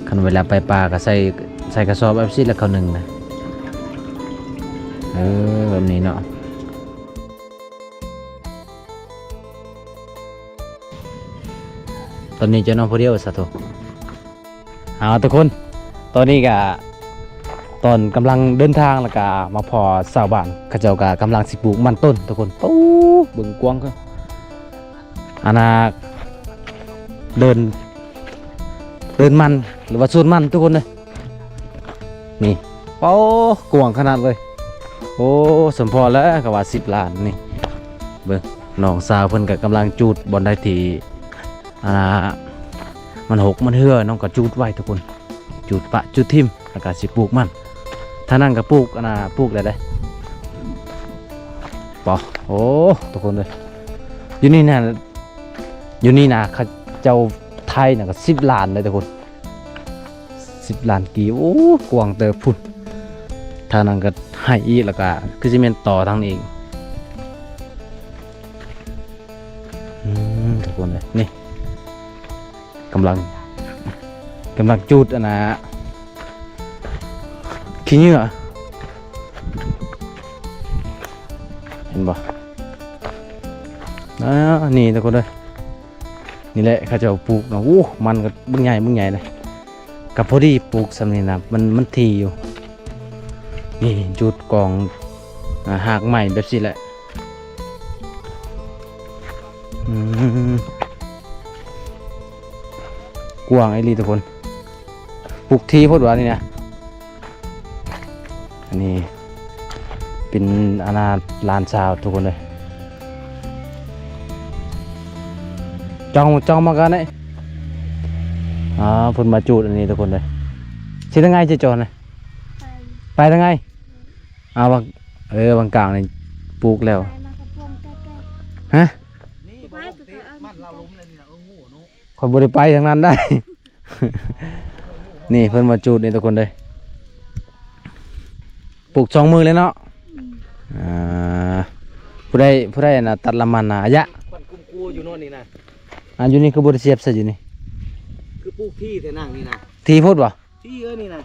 ຄັນເວລາໄປປ່າກໍໃສ່ ໃສ່ກະສອບແບບຊີ້ແຫຼະ ເຂົ້າໜຶ່ງນະ. ເອີ ແບບນີ້ເນາະ. ຕອນນີ້ເຈົ້ານອນຜູ້ດຽວຊະໂທ. ເອົາ ທຸກຄົນ ຕອນນີ້ກະ ຕອນກຳລັງເດີນທາງ ແລ້ວກະມາພໍ້ຊາວບ້ານ ເຂົາເຈົ້າກະກຳລັງຊິປູກມັນຕົ້ນ ທຸກຄົນ. ໂອ້ ເບິ່ງກວ້າງຄື ອັນນ່າ ເດີ່ນ ເດີ່ນມັນ ຫຼືວ່າສວນມັນ ທຸກຄົນເອີຍ. ນີ້ ໂອ້ ກວ້າງຂະໜາດເລີຍ. ໂອ້ ສົມພໍແລ້ວ ກະວ່າສິບລ້ານນີ້. ເບິ່ງ ນ້ອງສາວເພິ່ນກະກຳລັງຈູດບ່ອນໃດທີ່ ອ່າ ມັນຫົກມັນເຫື່ອ ນ້ອງກະຈູດໄວ້ ທຸກຄົນ. ຈູດປະຈູດຖິ້ມ ແລ້ວກະຊິປູກມັນ. ທາງນັ້ນກະປູກ ອັນນ່າ ປູກໄດ້ເດ້. ປະ ໂອ້ ທຸກຄົນເອີຍ ຢູ່ນີ້ນະ ຢູ່ນີ້ນະ ເຂົາເຈົ້າໄທນະກະສິບລ້ານເດ້ ທຸກຄົນ. ສິບລ້ານກີບ. ໂອ້ ກວ້າງເຕີບພຸ້ນ. ທາງນັ້ນກໍໃຫ້ອີກ ແລ້ວກໍຄືຊິແມ່ນຕໍ່ທາງນີ້ອີກ. ອືມ ທຸກຄົນເອີຍ ນີ້ ກຳລັງ ກຳລັງຈູດ ອັນນ່າ ຂີ້ເຫຍື້ອ ເຫັນບໍ່? ອ່າ ນີ້ ທຸກຄົນເອີຍ ນີ້ແຫຼະ ເຂົາເຈົ້າປູກເນາະ. ໂອ້ ມັນກໍບັກໃຫຍ່ ບັກໃຫຍ່ເລີຍ. ກໍພໍດີປູກສ່ຳນີ້ນະ ມັນ ມັນຖີ່ຢູ່. ນີ້ຈູດກອງ ອ່າ ຮາກໄມ້ແບບຊີ້ແຫຼະ. ອືມ ກວ້າງອີ່ຫຼີ ທຸກຄົນ. ປູກຖີ່ໂພດວ່ານີ້ນະ. ອັນນີ້ເປັນ ອັນນ່າ ຫຼານສາວ ທຸກຄົນເອີຍ. ຈ້ອງ ຈ້ອງມາກັນເນຍ. ອ່າ ເພິ່ນມາຈູດອັນນີ້ ທຸກຄົນເອີຍ. ຊິທາງໃດຈະຈອດນະ? ໄປ ໄປທາງໃດ? ອ່າ ບາງ ເອີ ບາງກາງນີ້ປູກແລ້ວ. ຮະ? ຂ້ອຍບໍ່ໄດ້ໄປທາງນັ້ນໄດ໋. ນີ້ເພິ່ນມາຈູດນີ້ ທຸກຄົນເດີ. ປູກສອງມື້ແລ້ວເນາະ. ອືມ ອ່າ ຜູ້ໃດ ຜູ້ໃດອັນນ່າ ຕັດລຳມັນນະ ອາຍະ? ຄວັນກຸ້ມກູຢູ່ໂນນນີ້ນະ. ອ່າ ຢູ່ນີ້ຄືບໍ່ໄດ້ສຽບໃສ່ຢູ່ນີ້? ຄືປູກຖີ່ແທ້ນາງນີ້ນະ. ຖີ່ໂພດບໍ່? ຖີ່ເອີ ນີ້ນະ.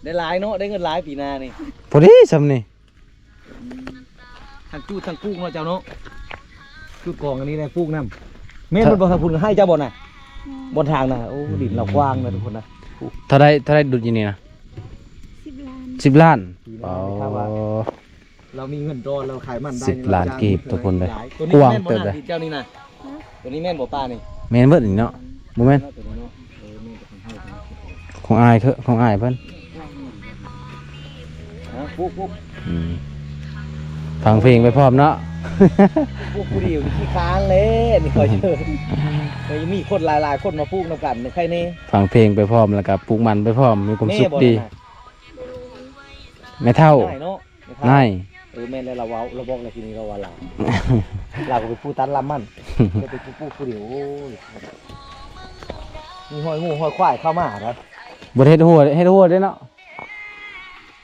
ໄດ້ຫຼາຍເນາະ ໄດ້ເງິນຫຼາຍປີໜ້ານີ້. ພໍດີຊ່ຳນີ້. ທັງຈູດທັງປູກເນາະເຈົ້າເນາະ. ຈູດກອງອັນນີ້ແຫຼະ ປູກນຳ. ແມ່ນ ຖ້າ ບໍ່ ທາງພຸ້ນໃຫ້ເຈົ້າບໍ່ນະ? ແມ່ນ ບ່ອນທາງນະ. ໂອ້ ອືມ ດິນລາວກວ້າງນະ ທຸກຄົນນະ. ເທົ່າໃດ ເທົ່າໃດດຸດຢູ່ນີ້ນະ? ສິບລ້ານ. ສິບລ້ານ. ປີໜ້ານີ້ ອໍ ຖ້າວ່າລາວມີເງິນດອນ ລາວຂາຍມັນໄດ້ ສິບລ້ານກີບ ທຸກຄົນເດີ. ກວ້າງເຕີບເດ້ ເຈົ້ານີ້ນະ. ຮະ? ຕົວນີ້ແມ່ນບໍ່ປ້ານີ້? ແມ່ນເບິດນີ້ເນາະ. ບໍ່ແມ່ນ ຕົວນີ້ເນາະ. ເອີ ແມ່ນແຕ່ຂອງເຮົາ ຂອງອ້າຍເຂົາ ຂອງອ້າຍເພິ່ນ. ຮະ? ປູກ ປູກ ອືມ ຟັງເພງໄປພ້ອມເນາະ. ປູກຜູ້ດຽວນີ້ຂີ້ຄ້ານແຫຼະນີ້ຂ້ອຍ. ເອີ ມີຄົນຫຼາຍໆຄົນມາປູກນຳກັນນີ້ໃຄແນ່. ຟັງເພງໄປພ້ອມ ແລ້ວກໍປູກມັນໄປພ້ອມ ມີຄວາມສຸກດີ. ແມ່ນບໍ່ນະ? ແມ່ເຖົ້າ ນາຍເນາະ. ນາຍ. ເອີ ແມ່ນແລ້ວ ລາວເວົ້າ ລາວບອກແລ້ວ ທີນີ້ລາວວ່າຫຼານ ລາວກໍເປັນຜູ້ຕັດລຳມັນ ກໍເປັນຜູ້ປູກຜູ້ດຽວ. ໂອ້ຍ ມີຮອຍງົວຮອຍຄວາຍເຂົ້າມານະ. ບໍ່ໄດ້ເຮັດຮົ້ວ ເຮັດຮົ້ວເດ້ເນາະ.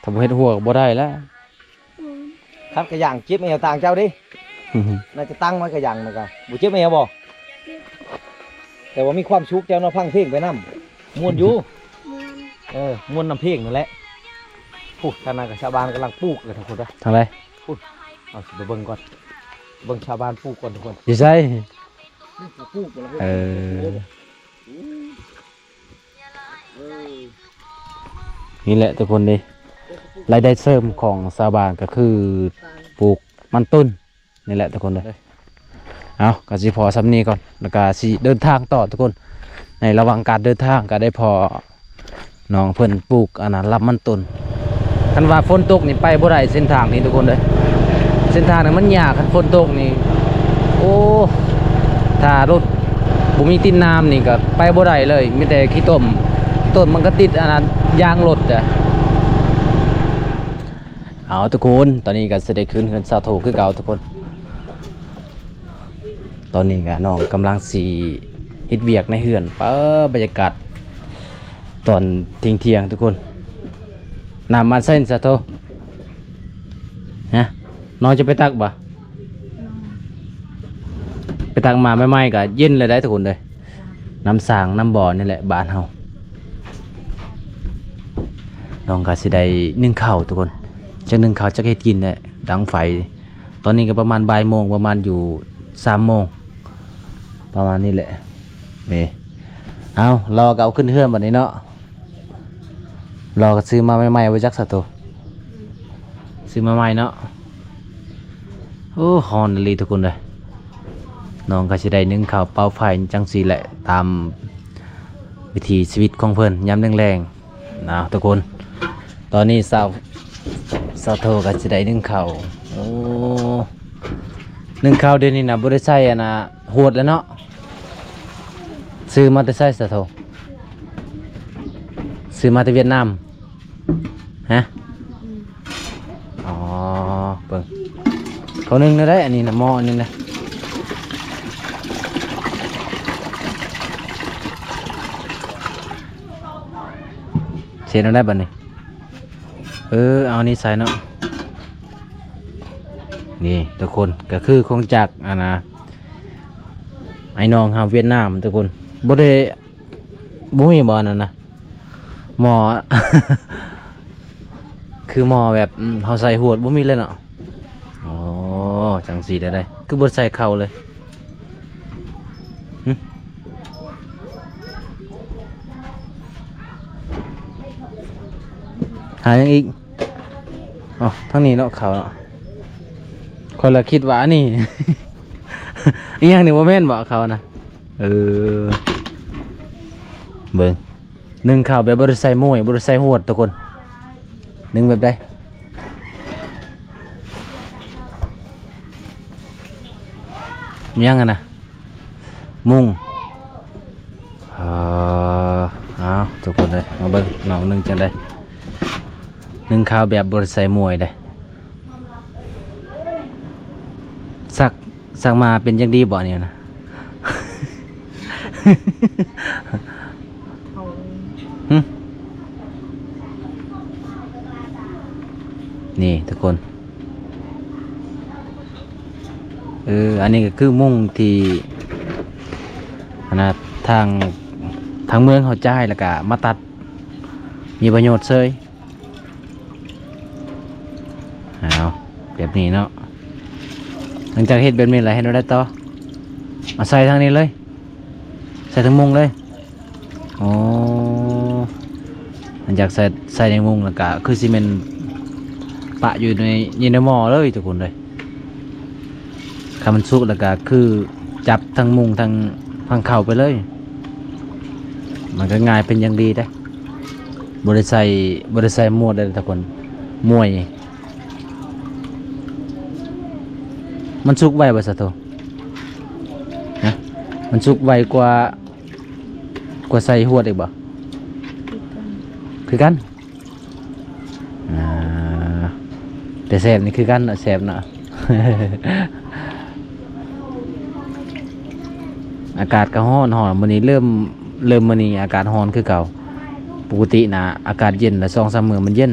ຖ້າບໍ່ເຮັດຮົ້ວກໍບໍ່ໄດ້ແລ້ວ. ອືມ ຄັນກະຢາງເຈັບແອວຕ່າງເຈົ້າເດ້. ອືຮຶ ໜ້າຈະຕັ້ງໄວ້ກະຢາງນະກະ ບໍ່ເຈັບແອວບໍ່? ເຈັບ ແຕ່ວ່າມີຄວາມສຸກເຈົ້າເນາະ ຟັງເພງໄປນຳ. ມ່ວນຢູ່ ມ່ວນ ເອີ ມ່ວນນຳເພງນັ້ນແຫຼະ. ພຸ້ນ ທາງນັ້ນກໍຊາວບ້ານກຳລັງປູກເລີຍ ທາງພຸ້ນເດີ. ທາງໃດ? ພຸ້ນ ເອົາຊິໄປເບິ່ງກ່ອນ ເບິ່ງຊາວບ້ານປູກກ່ອນ ທຸກຄົນ. ຢູ່ໃສ? ປູກບໍ່ລະ? ເອີ ນີ້ແຫຼະ ທຸກຄົນເດ້ ລາຍໄດ້ເສີມຂອງຊາວບ້ານກໍຄືປູກມັນຕົ້ນ. ນີ້ແຫຼະ ທຸກຄົນເດີ. ເອົາ ກໍຊິພໍສ່ຳນີ້ກ່ອນ ແລ້ວກໍຊິເດີນທາງຕໍ່ ທຸກຄົນ. ໃນລະຫວ່າງການເດີນທາງກໍໄດ້ພໍ້ນ້ອງເພິ່ນປູກ ອັນນັ້ນ ລຳມັນຕົ້ນ. ຄັນວ່າຝົນຕົກນີ້ໄປບໍ່ໄດ້ເສັ້ນທາງນີ້ ທຸກຄົນເດີ. ເສັ້ນທາງນີ້ມັນຍາກ ຄັນຝົນຕົກນີ້ ໂອ້ ຖ້າລົດບໍ່ມີຕີນນ້ຳນີ້ກໍໄປບໍ່ໄດ້ເລີຍ ມີແຕ່ຂີ້ຕົມ ຂີ້ຕົມມັນກໍຕິດ ອັນນັ້ນ ຢາງລົດ. ເອົາ ທຸກຄົນ ຕອນນີ້ກໍຊິໄດ້ຂຶ້ນເຮືອນສາໂທຄືເກົ່າ ທຸກຄົນ. ຕອນນີ້ກໍນ້ອງກຳລັງຊິເຮັດວຽກໃນເຮືອນ. ເປີ ບັນຍາກາດຕອນທ່ຽງໆ ທຸກຄົນ. ນ້ຳມາໃສ່ສາໂທ ຮະ? ນ້ອງຈະໄປຕັກບໍ່? ໄປຕັກມາໃໝ່ໆ ກໍເຢັນແລ້ວໄດ໋ ທຸກຄົນເດີ. ນ້ຳສາງນ້ຳບໍ່ນີ້ແຫຼະ ບ້ານເຮົາ. ນ້ອງກໍຊິໄດ້ໜຶ້ງເຂົ້າທຸກຄົນ ຈັກໜຶ້ງເຂົ້າຈັກເຮັດກິນແຫຼະ ດັງໄຟ. ຕອນນີ້ກໍປະມານບ່າຍໂມງ ປະມານຢູ່ສາມໂມງ ປະມານນີ້ແຫຼະ. ນີ້ ເອົາ ລໍກໍເອົາຂຶ້ນເຮືອນບັດນີ້ເນາະ. ລໍກໍຊື້ມາໃໝ່ໆ ບໍ່ຈັກສາໂຕ ຊື້ມາໃໝ່ເນາະ. ໂອ້ ຮ້ອນອີ່ຫຼີທຸກຄົນເອີຍ. ນ້ອງກໍຊິໄດ້ໜຶ້ງເຂົ້າເປົ່າໄຟຈັ່ງຊີ້ແຫຼະ ຕາມວິຖີຊີວິດຂອງເພິ່ນຍາມແລງໆ ເນາະທຸກຄົນ. ຕອນນີ້ສາວ ສາວໂທກໍຊິໄດ້ໜຶ້ງເຂົ້າ. ໂອ້ ໜຶ້ງເຂົ້າດຽວນີ້ນະ ບໍ່ໄດ້ໃສ່ອັນນ່າ ຫວດແລ້ວເນາະ. ຊື້ມາແຕ່ໃສສາໂທ? ຊື້ມາແຕ່ຫວຽດນາມ ຮະ? ອໍ ເບິ່ງ ເຂົ້າໜຶ້ງແນວໃດ ອັນນີ້ນະ ໝໍ້ອັນນີ້ນະ. ເຮັດແນວໃດບັດນີ້? ເອີ ເອົານີ້ໃສ່ເນາະ. ນີ້ທຸກຄົນ ກໍຄືຂອງຈາກອັນນ່າ ອ້າຍນ້ອງເຮົາຫວຽດນາມທຸກຄົນ. ບໍ່ໄດ້ ບໍ່ມີບໍ່ອັນນັ້ນນະ ໝໍ້ ຄືໝໍ້ແບບ ອືມ ເຮົາໃສ່ຫວດ ບໍ່ມີເລີຍເນາະ. ອໍ ຈັ່ງຊີ້ໄດ້ ຄືບໍ່ໃສ່ເຂົ້າເລີຍ? ຫຶ ຫາຫຍັງອີກ? ອໍ ທາງນີ້ເນາະ ເຂົ້າເນາະ. ຂ້ອຍລະຄິດວ່າອັນນີ້ ອີຫຍັງນີ້ ບໍ່ແມ່ນບໍ່ເຂົ້ານະ? ເອີ ເບິ່ງ ໜຶ້ງເຂົ້າແບບບໍ່ໄດ້ໃສ່ໝ້ວຍ ບໍ່ໄດ້ໃສ່ຫວດທຸກຄົນ. ໜຶ້ງແບບໃດ? ຍັງຫັ້ນນະ ມຸ້ງ. ເອີ ເອົາ ທຸກຄົນເອີຍ ມາເບິ່ງນ້ອງໜຶ້ງຈັ່ງໃດ. ໜຶ້ງເຂົ້າແບບບໍ່ໄດ້ໃສ່ໝ້ວຍເດ້. ສັກ ສັກມາເປັນຢ່າງດີບໍ່ນີ້ນະ? ຫຶ ນີ້ທຸກຄົນ ເອີ ອັນນີ້ກໍຄືມຸ້ງທີ່ ອັນນ່າ ທາງ ທາງເມືອງເຮົາຈ່າຍ ແລ້ວກໍມາຕັດ ມີປະໂຫຍດເຊີຍ. ເອົາ ແບບນີ້ເນາະ. ຫຼັງຈາກເຮັດແບບນີ້ແລ້ວ ເຮັດແນວໃດຕໍ່? ເອົາໃສ່ທາງນີ້ເລີຍ ໃສ່ທາງມຸ້ງເລີຍ. ອໍ ຫຼັງຈາກໃສ່ ໃສ່ໃນມຸ້ງແລ້ວກະຄືຊິແມ່ນປະຢູ່ໃນ ຢູ່ໃນໝໍ້ເລີຍທຸກຄົນເອີຍ. ຄັນມັນສຸກແລ້ວກໍຄືຈັບທັງມຸ້ງທັງ ທັງເຂົ້າໄປເລີຍ ມັນກໍງ່າຍເປັນຢ່າງດີເດ້. ບໍ່ໄດ້ໃສ່ ບໍ່ໄດ້ໃສ່ໝວດເດ້ທຸກຄົນ ໝ້ວຍ. ມັນສຸກໄວບໍ່ສາໂທ? ຮະ? ມັນສຸກໄວກວ່າ ກວ່າໃສ່ຫວດອີກບໍ່? ຄືກັນ ຄືກັນ. ອ່າ ແຕ່ແຊບນີ້ຄືກັນເນາະ ແຊບເນາະ. ອາກາດກໍຮ້ອນ ຮ້ອນ ມື້ນີ້ເລີ່ມ ເລີ່ມມື້ນີ້ອາກາດຮ້ອນຄືເກົ່າ. ປົກກະຕິນະ ອາກາດເຢັນລະ ສອງສາມມື້ມັນເຢັນ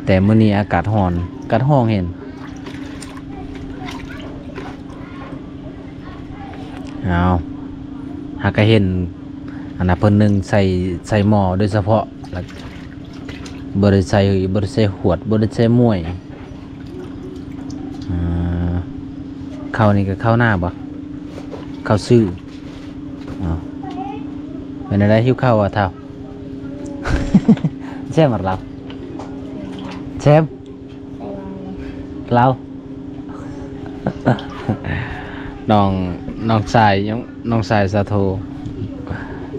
ແຕ່ມື້ນີ້ອາກາດຮ້ອນ ອາກາດຮ້ອນແຮງ. ເອົາ ຫາກະເຫັນ ອັນນ່າ ເພິ່ນໜຶ້ງໃສ່ ໃສ່ໝໍ້ໂດຍສະເພາະ ແລ້ວບໍ່ໄດ້ໃສ່ ບໍ່ໄດ້ໃສ່ຫວດ ບໍ່ໄດ້ໃສ່ໝ້ວຍ. ເອີ ເຂົ້ານີ້ກໍເຂົ້າໜ້າບໍ່? ເຂົ້າຊື່. ເອົາ ເປັນແນວໃດ ຫິວເຂົ້າບໍ່ທ້າວ? ແຊມບໍ່ລາວ? ແຊມ ລາວ ນ້ອງ ນ້ອງຊາຍ ນ້ອງຊາຍສາໂທ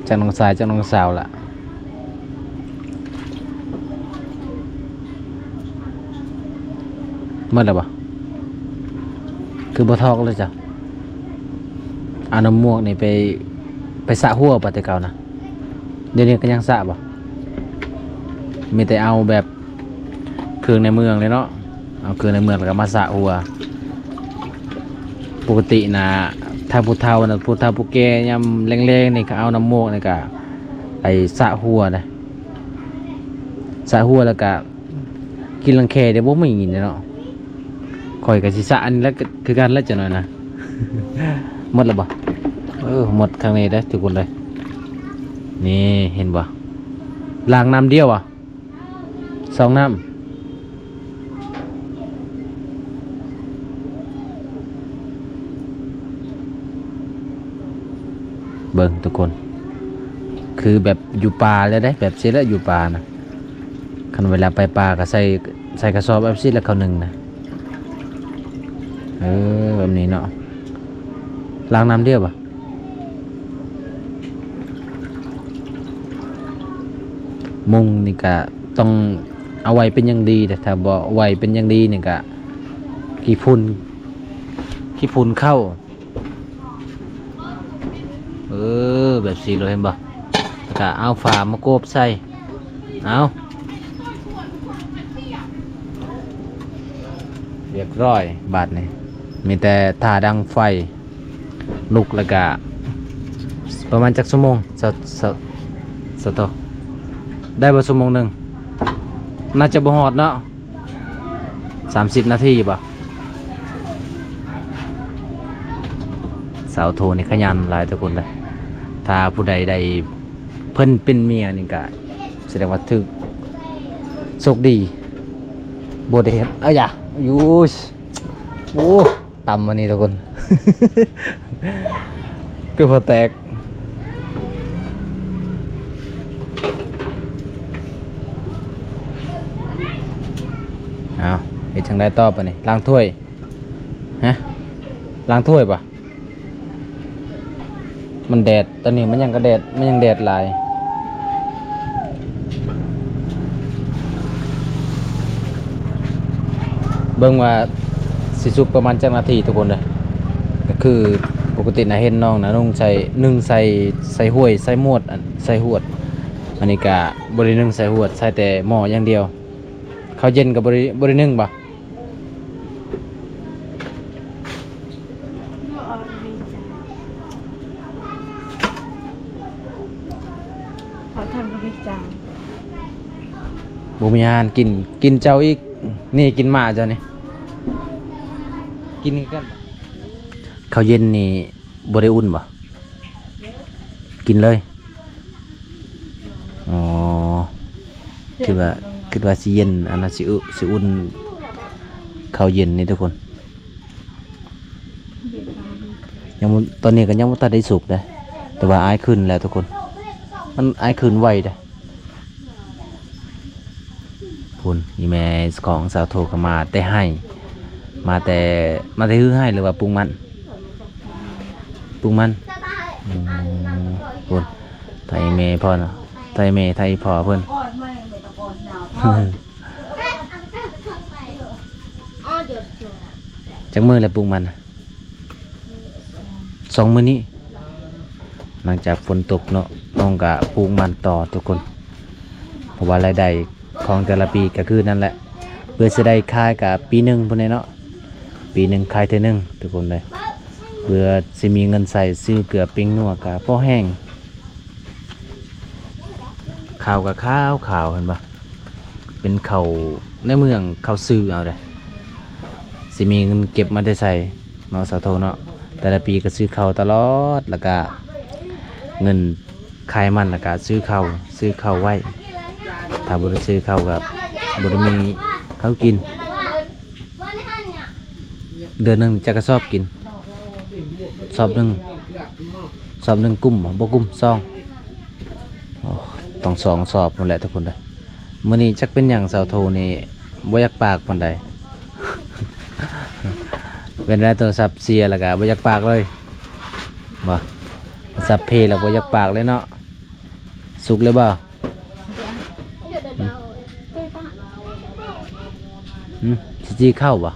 ຈັກນ້ອງຊາຍ ຈັກນ້ອງສາວລະ. ໝົດແລ້ວບໍ່? ຄືບໍ່ຖອກເລີຍເຈົ້າ? ເອົານ້ຳໝວກນີ້ໄປ ໄປສະຫົວບໍ່ແຕ່ເກົ່ານະ? ດຽວນີ້ກໍຍັງສະບໍ່? ມີແຕ່ເອົາແບບເຄື່ອງໃນເມືອງເລີຍເນາະ ເອົາເຄື່ອງໃນເມືອງແລ້ວກໍມາສະຫົວ. ປົກກະຕິນະ ທາງຜູ້ເຖົ້ານະ ຜູ້ເຖົ້າຜູ້ແກ່ຍາມແລງໆນີ້ ກໍເອົານ້ຳໝວກນີ້ກະໄປສະຫົວນະ ສະຫົວແລ້ວກະ ກິນລັງແຄເດ ບໍ່ມີເດເນາະ. ຂ້ອຍກະຊິສະອັນນີ້ແຫຼະ ຄືກັນແຫຼະ ຈັກໜ້ອຍນະ. ໝົດແລ້ວບໍ່? ເອີ ໝົດຂ້າງໃນເດ້ທຸກຄົນເດີ. ນີ້ເຫັນບໍ່? ລ້າງນ້ຳດຽວບໍ່? ຊອງນ້ຳ ເບິ່ງທຸກຄົນ ຄືແບບຢູ່ປ່າເລີຍເດ້ ແບບຊີ້ແຫຼະຢູ່ປ່ານະ ຄັນເວລາໄປປ່າກໍໃສ່ ໃສ່ກະສອບແບບຊີ້ແຫຼະ ເຂົ້າໜຶ່ງນະ ເອີ ແບບນີ້ເນາະ ລ້າງນ້ຳດຽວບໍ່? ມຸງນີ້ກະຕ້ອງເອົາໄວ້ເປັນຢ່າງດີເດ້ ຖ້າບໍ່ໄວ້ເປັນຢ່າງດີນີ້ກະຂີ້ຝຸ່ນ ຂີ້ຝຸ່ນເຂົ້າ ເອີ ແບບຊີ້ເລີຍ ເຫັນບໍ່? ແລ້ວກະເອົາຝາມາໂກບໃສ່ ເອົາ ຮຽບຮ້ອຍ ບາດນີ້ມີແຕ່ຖ້າດັງໄຟ ລຸກແລ້ວກະ ປະມານຈັກຊົ່ວໂມງ ສາວ ສາວ ສາວໂຕ ໄດ້ບໍ່ຊົ່ວໂມງໜຶ່ງ? ໜ້າຈະບໍ່ຮອດເນາະ ສາມສິບນາທີບໍ່? ສາວໂທນີ້ຂະຫຍັນຫຼາຍທຸກຄົນເດີ ຖ້າຜູ້ໃດໄດ້ ເພິ່ນເປັນເມຍນີ້ກະສະແດງວ່າຖືກ ໂຊກດີ ບໍ່ໄດ້ເຮັດ ອາຢາ ຢູສ ໂອ້ ຕຳອັນນີ້ທຸກຄົນ ເກືອບຫົວແຕກ ເອົາ ເຮັດຈັ່ງໃດຕໍ່ບາດນີ້ ລ້າງຖ້ວຍ ຮະ ລ້າງຖ້ວຍບໍ່? ມັນແດດ ຕອນນີ້ມັນຍັງກະແດດ ມັນຍັງແດດຫຼາຍ ເບິ່ງວ່າຊິສຸກປະມານຈັກນາທີທຸກຄົນເດີ ກະຄືປົກກະຕິນະເຫັນນ້ອງນະນຸ່ງໃສ່ ໜຶ້ງໃສ່ ໃສ່ຫວຍ ໃສ່ໝວດ ອັນ ໃສ່ຫວດ ອັນນີ້ກະບໍ່ໄດ້ໜຶ້ງໃສ່ຫວດ ໃສ່ແຕ່ໝໍ້ຢ່າງດຽວ ເຂົ້າເຢັນກະບໍ່ໄດ້ ບໍ່ໄດ້ໜຶ້ງບໍ່? ເຂົາທຳບໍລິຈາກ ບໍ່ມີອາຫານກິນ ກິນເຈົ້າອີກ ນີ້ກິນໝາເຈົ້ານີ້ ກິນຄືກັນ ເຂົ້າເຢັນນີ້ບໍ່ໄດ້ອຸ່ນບໍ່? ກິນເລີຍ ອໍ ຄິດວ່າ ຄິດວ່າຊິເຢັນ ອັນນັ້ນ ຊິ ອ- ຊິອຸ່ນເຂົ້າເຢັນນີ້ທຸກຄົນ ຍັງບໍ່ ຕອນນີ້ກໍຍັງບໍ່ທັນໄດ້ສຸກເດ້ ແຕ່ວ່າອາຍຂຶ້ນແລ້ວທຸກຄົນ ມັນອາຍຂຶ້ນໄວເດ້ ພຸ້ນ ອີ່ແມ່ຂອງສາວໂທກໍມາແຕ່ໄຮ່ ມາແຕ່ ມາແຕ່ຮືໄຮ່ ຫຼືວ່າປູກມັນ? ປູກມັນ ອືມ ພຸ້ນ ໄຖແມ່ພໍ່ເນາະ ໄຖແມ່ ໄຖພໍ່ເພິ່ນ ຈັກມື້ແລ້ວປູກມັນ? ສອງມື້ນີ້ ຫຼັງຈາກຝົນຕົກເນາະ ນ້ອງກະປູກມັນຕໍ່ທຸກຄົນ ເພາະວ່າລາຍໄດ້ຂອງແຕ່ລະປີກະຄືນັ້ນແຫຼະ ເພື່ອຊິໄດ້ຂາຍກະປີໜຶ່ງພຸ້ນແຫຼະເນາະ ປີໜຶ່ງຂາຍເທື່ອໜຶ່ງທຸກຄົນເອີຍ ເພື່ອຊິມີເງິນໃຊ້ຊື້ເກືອແປ້ງນົວກະພໍແຮງ ເຂົ້າກະຂາວຂາວ ເຫັນບໍ່? ເປັນເຂົ້າໃນເມືອງ ເຂົ້າຊື້ເອົາເດ້ ຊິມີເງິນເກັບມາແຕ່ໃສເນາະ ສາວໂທເນາະ ແຕ່ລະປີກໍຊື້ເຂົ້າຕະຫຼອດ ແລ້ວກະເງິນຂາຍມັນ ແລ້ວກະຊື້ເຂົ້າ ຊື້ເຂົ້າໄວ້ ຖ້າບໍ່ໄດ້ຊື້ເຂົ້າກໍບໍ່ໄດ້ມີເຂົ້າກິນ. ເດືອນໜຶ່ງຈັກກະສອບກິນ? ສອບໜຶ່ງ ສອບໜຶ່ງກຸ້ມບໍ່? ບໍ່ກຸ້ມ ສອງ ໂອ້ ຕ້ອງສອງສອບພຸ້ນແຫຼະທຸກຄົນເດີ. ມື້ນີ້ຈັກເປັນຫຍັງສາວໂທນີ້ບໍ່ຢາກປາກປານໃດ. ເປັນໄດ້ໂທລະສັບເສຍແລ້ວກະບໍ່ຢາກປາກເລີຍບໍ່? ສັບເພແລ້ວບໍ່ຢາກປາກເລີຍເນາະ. ສຸກແລ້ວບໍ່? ຫຶ? ຊິຈີ່ເຂົ້າບໍ່?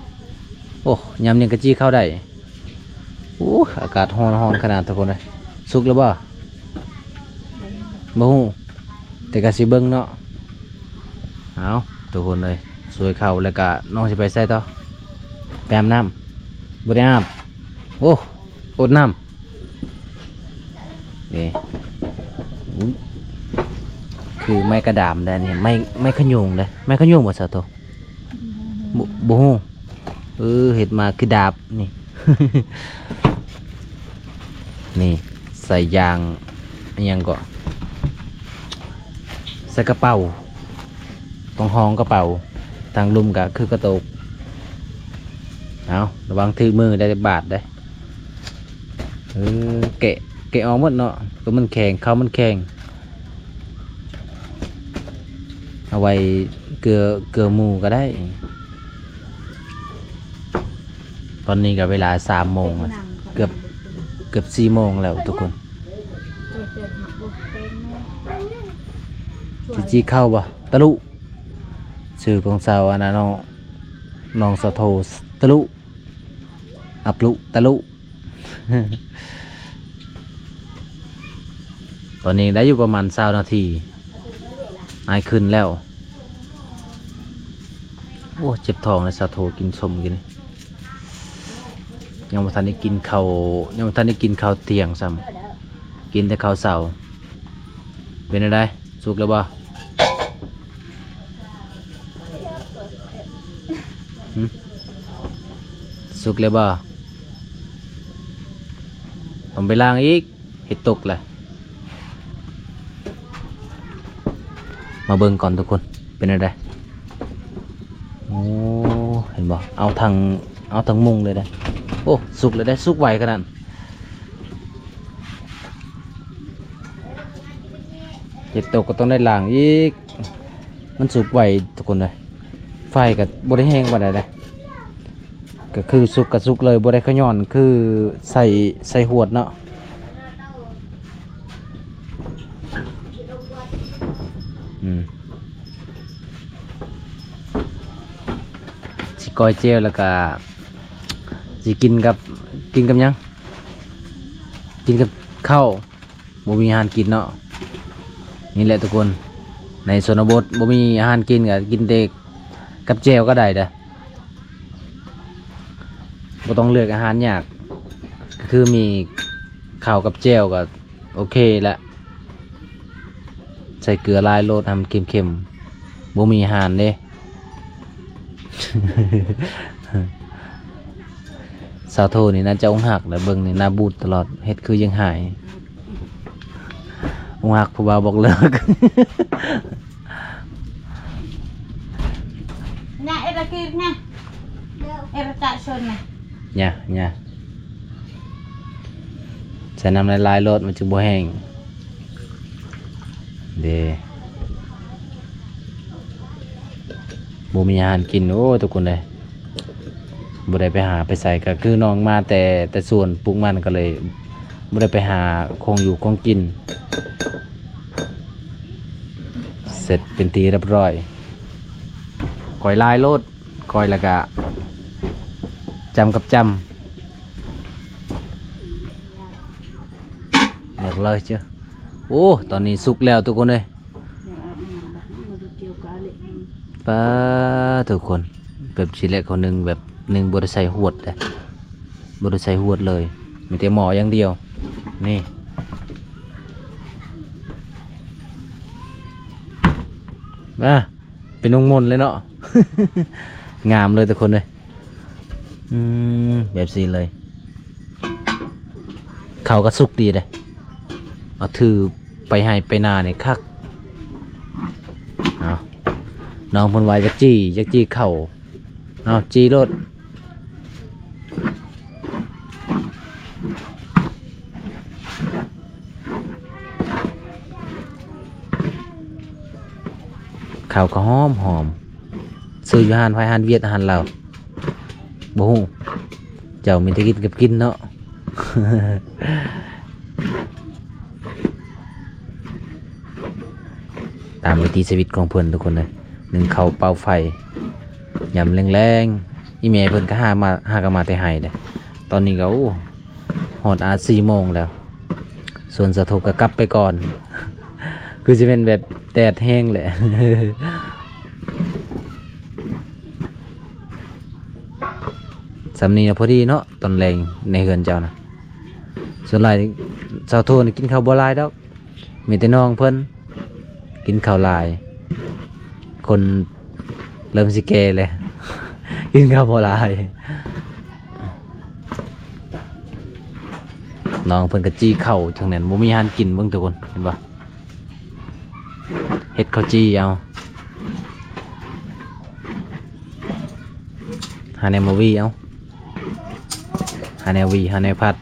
ໂອ້ ຍາມນີ້ກໍຈີ່ເຂົ້າໄດ້. ໂອ້ ອາກາດຮ້ອນໆຂະໜາດທຸກຄົນເອີຍ. ສຸກແລ້ວບໍ່? ບໍ່ຮູ້ ແຕ່ກໍຊິເບິ່ງເນາະ. ເອົາ ທຸກຄົນເອີຍ ຊ່ວຍເຂົ້າແລ້ວກະນ້ອງຊິໄປໃສຕໍ່? ໄປອາບນ້ຳ? ບໍ່ໄດ້ອາບ. ໂອ້ ອົດນ້ຳ. ນີ້ ອຸ້ຍ ຄືໄມ້ກະດາມໄດ໋ນີ້ ໄມ້ ໄມ້ຂະໂຍງໄດ໋. ໄມ້ຂະໂຍງບໍ່ສາວໂທ? ບໍ່ ບໍ່ຮູ້. ເອີ ເຮັດມາຄືດາບນີ້. ນີ້ ໃສ່ຢາງ ອີ່ຫຍັງເກາະ ໃສ່ກະເປົາ. ຕ້ອງຫ້ອງກະເປົາ. ທາງລຸ່ມກະຄືກະໂຕກ. ເອົາ ລະວັງຖືມືໄດ້ບາດເດ້. ເອີ ແກະ ແກະອອກໝົດເນາະ ໂຕມັນແຂງ ເຂົ້າມັນແຂງ. ເອົາໄວ້ເກືອ ເກືອໝູກະໄດ້. ຕອນນີ້ກະເວລາສາມໂມງລະ ເກືອບ ເກືອບສີ່ໂມງແລ້ວທຸກຄົນ. ຊິຈີ່ເຂົ້າບໍ່? ຕະລຸ ຊື່ຂອງສາວອັນນັ້ນເນາະ ນ້ອງສາວໂທ ຕະລຸ ອັບລຸ ຕະລຸ. ຕອນນີ້ໄດ້ຢູ່ປະມານຊາວນາທີ ອ້າຍຂຶ້ນແລ້ວ. ໂອ້ ເຈັບທ້ອງເລີຍ ສາວໂທກິນສົ້ມກິນ. ຍັງບໍ່ທັນໄດ້ກິນເຂົ້າ ຍັງບໍ່ທັນໄດ້ກິນເຂົ້າທ່ຽງຊ້ຳ ກິນແຕ່ເຂົ້າເຊົ້າ. ເປັນແນວໃດ? ສຸກແລ້ວບໍ່? ຫຶ? ສຸກແລ້ວບໍ່? ຕ້ອງໄປລ້າງອີກ ເຫັດຕົກແຫຼະ. ມາເບິ່ງກ່ອນທຸກຄົນ ເປັນແນວໃດ? ໂອ້ ເຫັນບໍ່? ເອົາທັງ ເອົາທັງມຸງເລີຍເດ້. ໂອ້ ສຸກແລ້ວເດ້ ສຸກໄວຂະໜາດ. ເຫັດຕົກກະຕ້ອງໄດ້ລ້າງອີກ. ມັນສຸກໄວທຸກຄົນເອີຍ. ໄຟກະບໍ່ໄດ້ແຮງປານໃດເດ້. ກະຄືສຸກກະສຸກເລີຍ ບໍ່ໄດ້ຂະຫຍ້ອນຄືໃສ່ ໃສ່ຫວດເນາະ. ອືມ ຊິກ້ອຍແຈ່ວ ແລ້ວກະຊິກິນກັບ ກິນກັບຫຍັງ? ກິນກັບເຂົ້າ. ບໍ່ມີອາຫານກິນເນາະ. ນີ້ແຫຼະທຸກຄົນ ໃນຊົນນະບົດບໍ່ມີອາຫານກິນ ກະກິນແຕ່ກັບແຈ່ວກະໄດ້ເດີ້. ບໍ່ຕ້ອງເລືອກອາຫານຍາກ ກະຄືມີເຂົ້າກັບແຈ່ວກະໂອເຄລະ. ໃສ່ເກືອຫຼາຍໂລດ ໃຫ້ມັນເຄັມໆ. ບໍ່ມີອາຫານເດ້. ສາວໂທນີ້ໜ້າຈະອົກຫັກແຫຼະ ເບິ່ງນີ້ໜ້າບູດຕະຫຼອດ ເຮັດຄືຢາກຫາຍ. ອົກຫັກຜູ້ບ່າວບອກເລີກ. ຍາ ເອລະກີນ ຍາ ເອລະຕະຊົນ ຍາ ຍາ ໃສ່ນ້ຳຫຼາຍໆໂລດ ມັນຈຶ່ງບໍ່ແຫ້ງເດ້. ບໍ່ມີອາຫານກິນ. ໂອ້ ທຸກຄົນເອີຍ ບໍ່ໄດ້ໄປຫາໄປໃສ ກະຄືນ້ອງມາແຕ່ ແຕ່ສວນປູກມັນ ກະເລີຍບໍ່ໄດ້ໄປຫາຂອງຢູ່ຂອງກິນ. ເສັດເປັນທີ່ຮຽບຮ້ອຍ. ກ້ອຍຫຼາຍໂລດ ກ້ອຍແລ້ວກະຈ້ຳກັບຈ້ຳ. ເລີຍເຈີ ໂອ້ ຕອນນີ້ສຸກແລ້ວທຸກຄົນເອີຍ. ປາ ທຸກຄົນ ແບບຊິແລກເຂົາໜຶ້ງແບບໜຶ້ງບໍ່ໄດ້ໃສ່ຫວດເດ້ ບໍ່ໄດ້ໃສ່ຫວດເລີຍ ມີແຕ່ໝໍ້ຢ່າງດຽວ. ນີ້ ມາ ເປັນນົງມົນເລີຍເນາະ. ງາມເລີຍທຸກຄົນເອີຍ. ອືມ ແບບຊີ້ເລີຍ ເຂົ້າກະສຸກດີເດ້. ເອົາຖືໄປໄຮ່ໄປນານີ້ຄັກ. ເອົາ ນ້ອງເພິ່ນວ່າຢາກຈີ່ ຢາກຈີ່ເຂົ້າ. ເອົາ ຈີ່ໂລດ. ເຂົ້າກະຫອມໆ ຊື້ຢູ່ຮ້ານໃຜ ຮ້ານຫວຽດ ຮ້ານລາວ ບໍ່ຮູ້. ເຈົ້າມີແຕ່ກິນກັບກິນເນາະ. ຕາມວິຖີຊີວິດຂອງເພິ່ນທຸກຄົນເອີຍ ໜຶ້ງເຂົ້າເປົ່າໄຟ ຍາມແລງໆ ອີ່ແມ່ເພິ່ນກະຫາມາ ຫາກະມາແຕ່ໄຮ່ເດ້. ຕອນນີ້ກະ ໂອ້ ຮອດອາ ສີ່ໂມງແລ້ວ ສ່ວນສາໂທກະກັບໄປກ່ອນ ຄືຊິແມ່ນແບບແດດແຮງແຫຼະ. ສ່ຳນີ້ນະພໍດີເນາະ ຕອນແລງໃນເຮືອນເຈົ້ານະ. ສ່ວນຫຼາຍສາວໂທນີ້ກິນເຂົ້າບໍ່ຫຼາຍດອກ ມີແຕ່ນ້ອງເພິ່ນກິນເຂົ້າຫຼາຍ. ຄົນເລີ່ມຊິແກ່ແລ້ວ ກິນເຂົ້າບໍ່ຫຼາຍ. ນ້ອງເພິ່ນກະຈີ່ເຂົ້າຈັ່ງນັ້ນ ບໍ່ມີອາຫານກິນ. ເບິ່ງທຸກຄົນ ເຫັນບໍ່? ເຮັດເຂົ້າຈີ່ເອົາ. ຫາແນວມາວີເອົາ ຫາແນວວີ ຫາແນວພັດ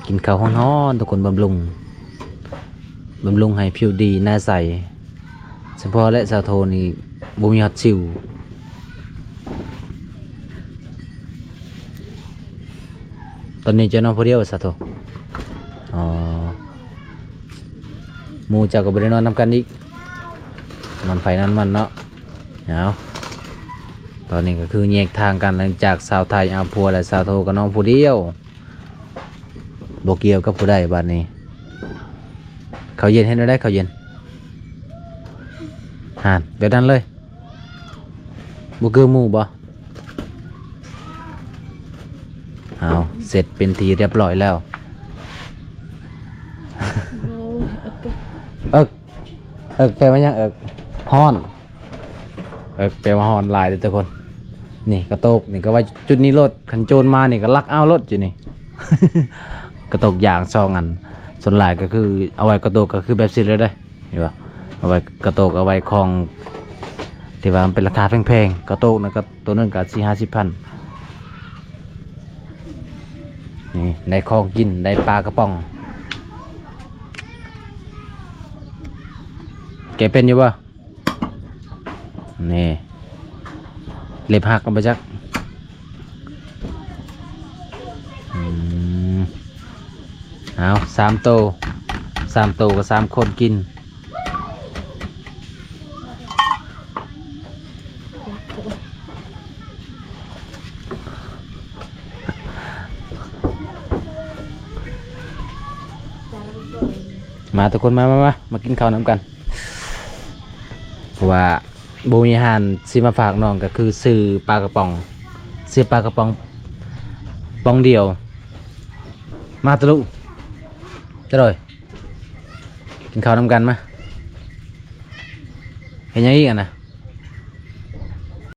ກິນເຂົ້າຮ້ອນໆ ທຸກຄົນ ບຳລຸງ ບຳລຸງໃຫ້ຜິວດີໜ້າໃສ. ສະເພາະແຫຼະ ສາວໂທນີ້ບໍ່ມີຮອດສິວ. ຕອນນີ້ເຈົ້ານອນຜູ້ດຽວ ສາວໂທ? ອໍ ໝູ່ເຈົ້າກໍບໍ່ໄດ້ນອນນຳກັນອີກ ນອນໃຜນອນມັນເນາະ. ເອົາ ຕອນນີ້ກໍຄືແຍກທາງກັນ ຫຼັງຈາກສາວໄທເອົາຜົວແລ້ວ ສາວໂທກໍນອນຜູ້ດຽວ ບໍ່ກ່ຽວກັບຜູ້ໃດບາດນີ້. ເຂົ້າເຢັນເຮັດແນວໃດ ເຂົ້າເຢັນ? ຫັ້ນ ແບບນັ້ນເລີຍ ບໍ່ຄືໝູ່ບໍ? ເອົາ ເສັດເປັນທີ່ຮຽບຮ້ອຍແລ້ວ. ໂອ້ຍ ເອິກ ເອິກແປວ່າຫຍັງ? ເອິກ ຮ້ອນ. ເອີ ແປວ່າຮ້ອນຫຼາຍເດ້ທຸກຄົນ. ນີ້ກະໂຕກນີ້ກໍໄວ້ຈຸດນີ້ໂລດ ຄັນໂຈນມານີ້ກໍລັກເອົາໂລດຈຸດນີ້. ກະໂຕກຢາງສອງອັນ ສ່ວນຫຼາຍກໍຄືເອົາໄວ້ກະໂຕກກໍຄືແບບຊີ້ເລີຍເດ້ ເຫັນບໍ່? ເອົາໄວ້ກະໂຕກ ເອົາໄວ້ຂອງທີ່ວ່າມັນເປັນລາຄາແພງໆ. ກະໂຕກນັ້ນກໍໂຕໜຶ່ງກໍສີ່ຫ້າສິບພັນ. ນີ້ໄດ້ຂອງກິນ ໄດ້ປາກະປ໋ອງ. ແກະເປັນຢູ່ບໍ່? ນີ້ ເລັບຫັກແລ້ວບໍ່ຈັກ. ອືມ ເອົາ ສາມໂຕ ສາມໂຕກໍສາມຄົນກິນ. ມາທຸກຄົນ ມາ ມາ ມາ ມາກິນເຂົ້ານຳກັນ ເພາະວ່າ ບໍ່ມີອາຫານຊິມາຝາກນ້ອງ ກໍຄືຊື້ປາກະປ໋ອງ ຊື້ປາກະປ໋ອງປ໋ອງດຽວ. ມາຕະລຸ ຕະໂດຍ ກິນເຂົ້ານຳກັນມາ. ເຮັດຫຍັງອີກຫັ້ນນະ?